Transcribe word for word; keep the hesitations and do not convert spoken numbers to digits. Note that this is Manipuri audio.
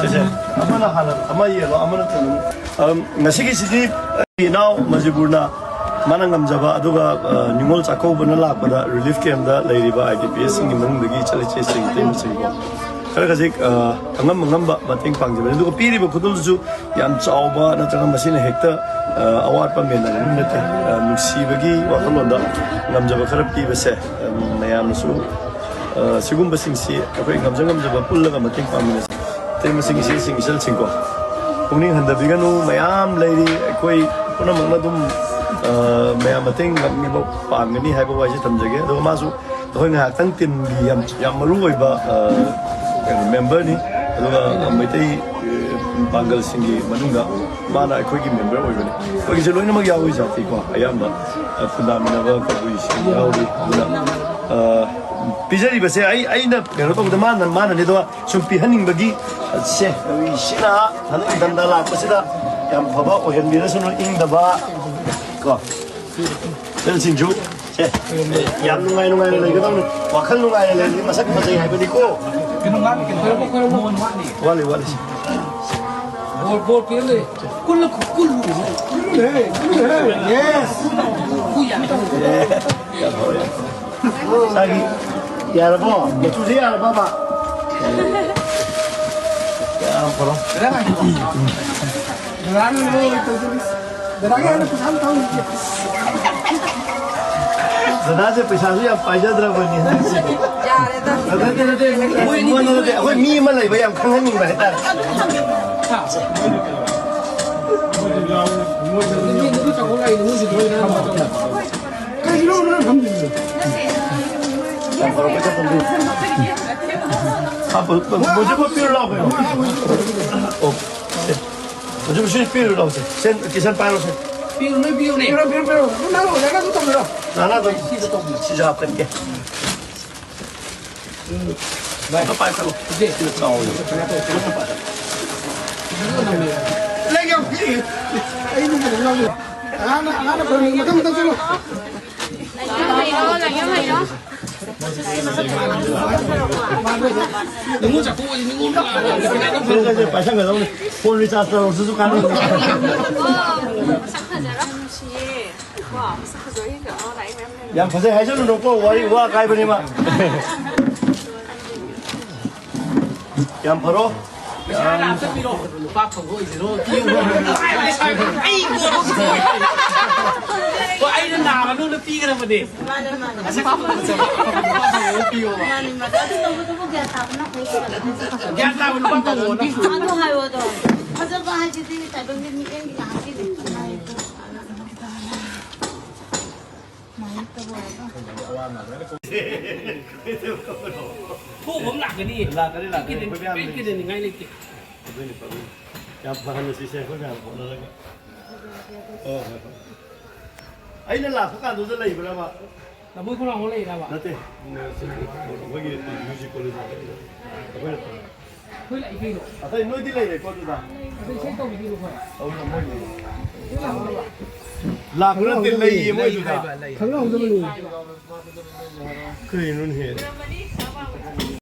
ꯁꯦ, ꯑꯃꯅ ꯍꯥꯟꯅ ꯑꯃ ꯌꯦꯜꯂꯣ, ꯑꯃꯅ ꯊꯨꯝ꯫ ꯑꯝ, ꯉꯁꯤꯒꯤꯁꯤꯗꯤ ꯑꯩꯒꯤ ꯏꯅꯥꯎ ꯃꯖꯤꯕꯨꯔꯅ ꯃꯥꯅ ꯉꯝꯖꯕ, ꯑꯗꯨꯒ, ꯑ, ꯅꯤꯉꯣꯜ ꯆꯥꯛꯀꯧꯕꯅ ꯂꯥꯛꯄꯗ relief campꯇ ꯂꯩꯔꯤꯕ I D P Sꯁꯤꯡꯒꯤ ꯃꯅꯨꯡꯗꯒꯤ ꯏꯆꯜ ꯏꯆꯦꯁꯤꯡ, ꯏꯇꯩꯃꯁꯤꯡꯀꯣ, ꯈꯔ ꯈꯖꯤꯛ, ꯑ, ꯑꯉꯝ ꯑꯉꯝꯕ ꯃꯇꯦꯡ ꯄꯥꯡꯖꯕꯅꯤ꯫ ꯑꯗꯨꯒ ꯄꯤꯔꯤꯕ ꯈꯨꯗꯣꯜꯗꯨꯁꯨ ꯌꯥꯝ ꯆꯥꯎꯕ ꯅꯠꯇ꯭ꯔꯒ ꯃꯁꯤꯅ ꯍꯦꯛꯇ, ꯑ, ꯑꯋꯥꯠꯄ ꯃꯦꯟꯅꯒꯅꯤ ꯅꯠꯇꯦ꯫ ꯑ, ꯅꯨꯡꯁꯤꯕꯒꯤ ꯋꯥꯈꯜꯂꯣꯟꯗ ꯉꯝꯖꯕ ꯈꯔ ꯄꯤꯕꯁꯦ, ꯑ, ꯃꯌꯥꯝꯅꯁꯨ, ꯑ, ꯁꯤꯒꯨꯝꯕꯁꯤꯡꯁꯤ ꯑꯩꯈꯣꯏ ꯉꯝꯖ ꯉꯝꯖꯕ ꯄꯨꯜꯂꯒ ꯃꯇꯦꯡ ꯄꯥꯡꯃꯤꯟꯅꯁꯤ꯫ ꯑꯇꯩ ꯃꯁꯤꯡ ꯏꯆꯦꯁꯤꯡ ꯏꯆꯜꯁꯤꯡꯀꯣ, ꯄꯨꯛꯅꯤꯡ ꯍꯟꯊꯕꯤꯒꯅꯨ꯫ ꯃꯌꯥꯝ ꯂꯩꯔꯤ, ꯑꯩꯈꯣꯏ ꯄꯨꯝꯅꯃꯛꯅ ꯑꯗꯨꯝ, ꯑ, ꯃꯌꯥꯝ ꯃꯇꯦꯡ ꯉꯝꯅꯕ ꯄꯥꯡꯒꯅꯤ ꯍꯥꯏꯕ ꯋꯥꯍꯩꯁꯦ ꯊꯝꯖꯒꯦ꯫ ꯑꯗꯨꯒ ꯃꯥꯁꯨ ꯑꯩꯈꯣꯏ ꯉꯥꯏꯍꯥꯛꯇꯪ teamꯒꯤ ꯌꯥꯝ, ꯌꯥꯝ ꯃꯔꯨ ꯑꯣꯏꯕ, ꯑ, ꯀꯩꯅꯣ, memberꯅꯤ꯫ ꯑꯗꯨꯒ ꯃꯩꯇꯩ, ꯑ, ꯄꯥꯡꯒꯜꯁꯤꯡꯒꯤ ꯃꯅꯨꯡꯗ ꯃꯥꯅ ꯑꯩꯈꯣꯏꯒꯤ member ꯑꯣꯏꯕꯅꯤ꯫ ꯑꯩꯈꯣꯏꯒꯤꯁꯦ ꯂꯣꯏꯅꯃꯛ ꯌꯥꯎꯏ ꯖꯥꯇꯤꯀꯣ, ꯑꯌꯥꯝꯕ, ꯑ, ꯈꯨꯟꯗꯥꯃꯤꯟꯅꯕ ꯀꯕꯨꯏꯁꯤꯡ ꯌꯥꯎꯔꯤ꯫ ꯑꯗꯨꯅ, ꯑ, ꯄꯤꯖꯔꯤꯕꯁꯦ ꯑꯩ, ꯑꯩꯅ ꯀꯩꯅꯣ ꯇꯧꯕꯗ ꯃꯥꯅ, ꯃꯥꯅꯅꯦ꯫ ꯑꯗꯣ ꯁꯨꯝ ꯄꯤꯍꯟꯅꯤꯡꯕꯒꯤ, ꯁꯦ, ꯁꯤꯅ ꯍꯟꯗꯛ ꯏꯪꯊꯝꯊꯥ ꯂꯥꯛꯄꯁꯤꯗ ꯌꯥꯝ ꯐꯕ ꯑꯣꯏꯍꯟꯕꯤꯔꯁꯅꯨ, ꯏꯪꯗꯕ ꯀꯣ꯫ ꯏꯆꯜꯁꯤꯡꯁꯨ, ꯁꯦ, ꯌꯥꯝ ꯅꯨꯡꯉꯥꯏ ꯅꯨꯡꯉꯥꯏꯅ ꯂꯩꯒꯗꯧꯅꯤ꯫ ꯋꯥꯈꯜ ꯅꯨꯡꯉꯥꯏꯅ ꯂꯩꯔꯗꯤ ꯃꯁꯛ ꯐꯖꯩ ꯍꯥꯏꯕꯅꯤꯀꯣ꯫ ꯋꯥꯠꯂꯤ, ꯋꯥꯠꯂꯤ꯫ ꯕꯣꯜ, ꯕꯣꯜ ꯄꯤꯔꯝꯗꯦ꯫ ꯀꯨꯜꯂ, ꯀꯨꯜꯂꯨ꯫ ꯌꯦꯁ꯫ ꯌꯥꯝ ꯐꯔꯦ꯫ ꯏꯁꯥꯒꯤ ꯌꯥꯔꯕꯣ? ꯃꯆꯨꯁꯦ ꯌꯥꯔꯕꯕ? ꯌꯥꯝ ꯐꯔꯣ꯫ ꯗꯗꯥꯒꯤ ꯍꯥꯟꯅ ꯄꯩꯁꯥ ꯑꯝꯇ ꯍꯪꯒꯦ꯫ ꯗꯗꯥꯁꯦ ꯄꯩꯁꯥꯁꯨ ꯌꯥꯝ ꯄꯥꯏꯖꯗ꯭ꯔꯕꯅꯤ ꯍꯟꯗꯛꯁꯦ꯫ ꯌꯥꯔꯦꯗ꯫ ꯅꯠꯇꯦ, ꯅꯠꯇꯦ, ꯅꯠꯇꯦ, ꯃꯣꯏ, ꯃꯣꯏ, ꯅꯠꯇꯦ, ꯑꯩꯈꯣꯏ ꯃꯤ ꯑꯃ ꯂꯩꯕ ꯌꯥꯝ ꯈꯪꯍꯟꯅꯤꯡꯕ ꯍꯥꯏꯇꯥꯔꯦ꯫ ꯀꯩꯒꯤꯅꯣ ꯅꯪ ꯐꯝꯃꯤꯁꯦ? ꯌꯥꯝ ꯐꯔꯕ ꯆꯠꯐꯝꯗꯨ꯫ ꯍꯥꯞꯄ, ꯃꯣꯏꯁꯦ ꯄꯣꯠ ꯄꯤꯔꯨ ꯂꯥꯎ ꯀꯩꯅꯣ꯫ ꯑꯣ, ꯁꯦ꯫ ꯃꯣꯏꯁꯦ ꯁꯤ ꯄꯤꯔꯨ ꯂꯥꯎ ꯁꯦ꯫ ꯁꯦꯟ, ꯀꯤꯁꯟ ꯄꯥꯏꯔꯣ ꯁꯦ꯫ ꯄꯤꯔꯨ, ꯅꯣꯏ ꯄꯤꯔꯨꯅꯦ꯫ ꯄꯤꯔꯣ, ꯄꯤꯔꯣ, ꯄꯤꯔꯣ꯫ ꯅꯪ ꯂꯣꯏꯔꯒ ꯑꯗꯨꯝ ꯇꯧꯕꯤꯔꯣ꯫ ꯅꯅꯥꯗꯣ ꯁꯤꯁꯨ ꯇꯧꯕꯤꯔꯣ꯫ ꯁꯤꯁꯨ ꯍꯥꯞꯀꯠꯀꯦ꯫ ꯚꯥꯏ, ꯄꯥꯏꯈꯠꯂꯣ꯫ ꯁꯤꯅ ꯆꯥꯎꯋꯦ꯫ ꯂꯩ ꯌꯥꯝ ꯄꯤꯛꯏ꯫ ꯑꯩ ꯑꯗꯨꯝ ꯀꯩꯅꯣ ꯌꯥꯎꯗꯦ꯫ ꯑꯉꯥꯡꯅ, ꯑꯉꯥꯡꯅ ꯐꯪꯉꯤ꯫ ꯃꯊꯪ, ꯃꯊꯪ ꯆꯠꯂꯣ꯫ ꯅꯤꯉꯣꯜ ꯆꯥꯛꯀꯧꯕꯗꯤ ꯅꯤꯉꯣꯜ ꯁꯦ, ꯁꯦ, ꯁꯦ, ꯄꯥꯏꯁꯟꯒꯗꯧꯅꯤ꯫ ꯐꯣꯟ ꯔꯤꯆꯥꯔꯖ ꯇꯧꯔꯁꯨ ꯀꯥꯟꯅꯕ꯫ ꯌꯥꯝ ꯐꯖꯩ ꯍꯥꯏꯖꯜꯂꯨꯅꯨꯀꯣ, ꯋꯥꯔꯤ ꯋꯥ ꯀꯥꯏꯕꯅꯤ ꯃꯥ꯫ ꯌꯥꯝ ꯐꯔꯣ꯫ ꯄꯩꯁꯥ ꯂꯥꯛ ꯑꯝꯇ ꯄꯤꯔꯣ꯫ ꯂꯨꯄꯥ ꯐꯪꯕ ꯑꯣꯏꯖꯔꯣ꯫ ꯑꯩ ꯍꯣꯏ, ꯑꯩꯅ ꯅꯥꯕ ꯅꯉꯣꯟꯗ ꯄꯤꯒꯗꯕꯅꯦ꯫ ꯃꯥꯅꯦ, ꯃꯥꯅꯦ꯫ ꯑꯁ, ꯄꯥꯄ ꯐꯪꯖꯕ꯫ ꯂꯨꯄꯥ ꯐꯪꯕ ꯄꯤꯌꯣꯕ꯫ ꯃꯥꯅꯦ, ꯃꯥꯅꯦ꯫ ꯑꯗꯨ ꯇꯧꯕꯗꯕꯨ ꯒ꯭ꯌꯥꯟ ꯇꯥꯕꯅ ꯐꯩ꯫ ꯒ꯭ꯌꯥꯟ ꯇꯥꯕ ꯂꯨꯄꯥ ꯐꯪꯕ꯫ ꯑꯗꯨ ꯍꯥꯏꯌꯣ, ꯑꯗꯣ꯫ ꯐꯖꯕ ꯍꯥꯏꯁꯤꯗꯤ ꯇꯥꯏꯕꯪꯒꯤ ꯃꯤꯠꯌꯦꯡꯒꯤ ꯉꯥꯏꯍꯥꯛꯀꯤꯅꯤ꯫ ꯊꯣꯛꯑꯕ ꯑꯃ ꯂꯥꯛꯀꯅꯤ꯫ ꯂꯥꯛꯀꯅꯤ, ꯂꯥꯛꯀꯅꯤ꯫ ꯑꯩꯈꯣꯏ ꯃꯌꯥꯝ ꯂꯩ꯫ ꯀꯤꯗꯅꯤꯡꯉꯥꯏ ꯂꯩꯇꯦ꯫ ꯑꯗꯨꯅꯤ, ꯐꯗꯣꯏꯅꯤ꯫ ꯌꯥꯝ ꯐꯍꯟꯅ ꯁꯤꯁꯦ ꯑꯩꯈꯣꯏ ꯃꯌꯥꯝ ꯍꯣꯠꯅꯔꯒ꯫ ꯍꯣꯏ, ꯍꯣꯏ, ꯍꯣꯏ꯫ ꯑꯩꯅ ꯂꯥꯛꯄ ꯀꯥꯟꯗꯨꯗ ꯂꯩꯕ꯭ꯔꯕ? ꯂꯐꯣꯏ ꯈꯣꯡꯅꯥꯡ ꯍꯣꯜ ꯂꯩꯔꯕ? ꯅꯠꯇꯦ, ꯑꯩꯈꯣꯏꯒꯤ ꯃ꯭ꯌꯨꯖꯤꯛ ꯀꯣꯂꯦꯖ ꯑꯩꯈꯣꯏꯅ ꯑꯩꯈꯣꯏ ꯂꯥꯛꯏ ꯀꯩꯅꯣ꯫ ꯑꯇꯩ ꯅꯣꯏꯗꯤ ꯂꯩꯔꯦꯀꯣ ꯑꯗꯨꯗ? ꯑꯗꯨ ꯏꯁꯩ ꯇꯧꯕꯤꯗꯨꯅ ꯍꯣꯏ꯫ ꯇꯧꯅ ꯃꯣꯏꯗꯤ꯫ ꯁꯤ ꯂꯥꯛꯑꯣ꯫ ꯂꯥꯛꯄ ꯅꯠꯇꯦ, ꯂꯩꯌꯦ ꯃꯣꯏꯗꯨꯗ꯫ ꯂꯩ ꯍꯥꯏꯕ, ꯂꯩ꯫ ꯈꯪꯅꯍꯧꯗꯕꯅꯤ꯫ ꯀꯩꯅꯣꯅꯦꯍꯦ?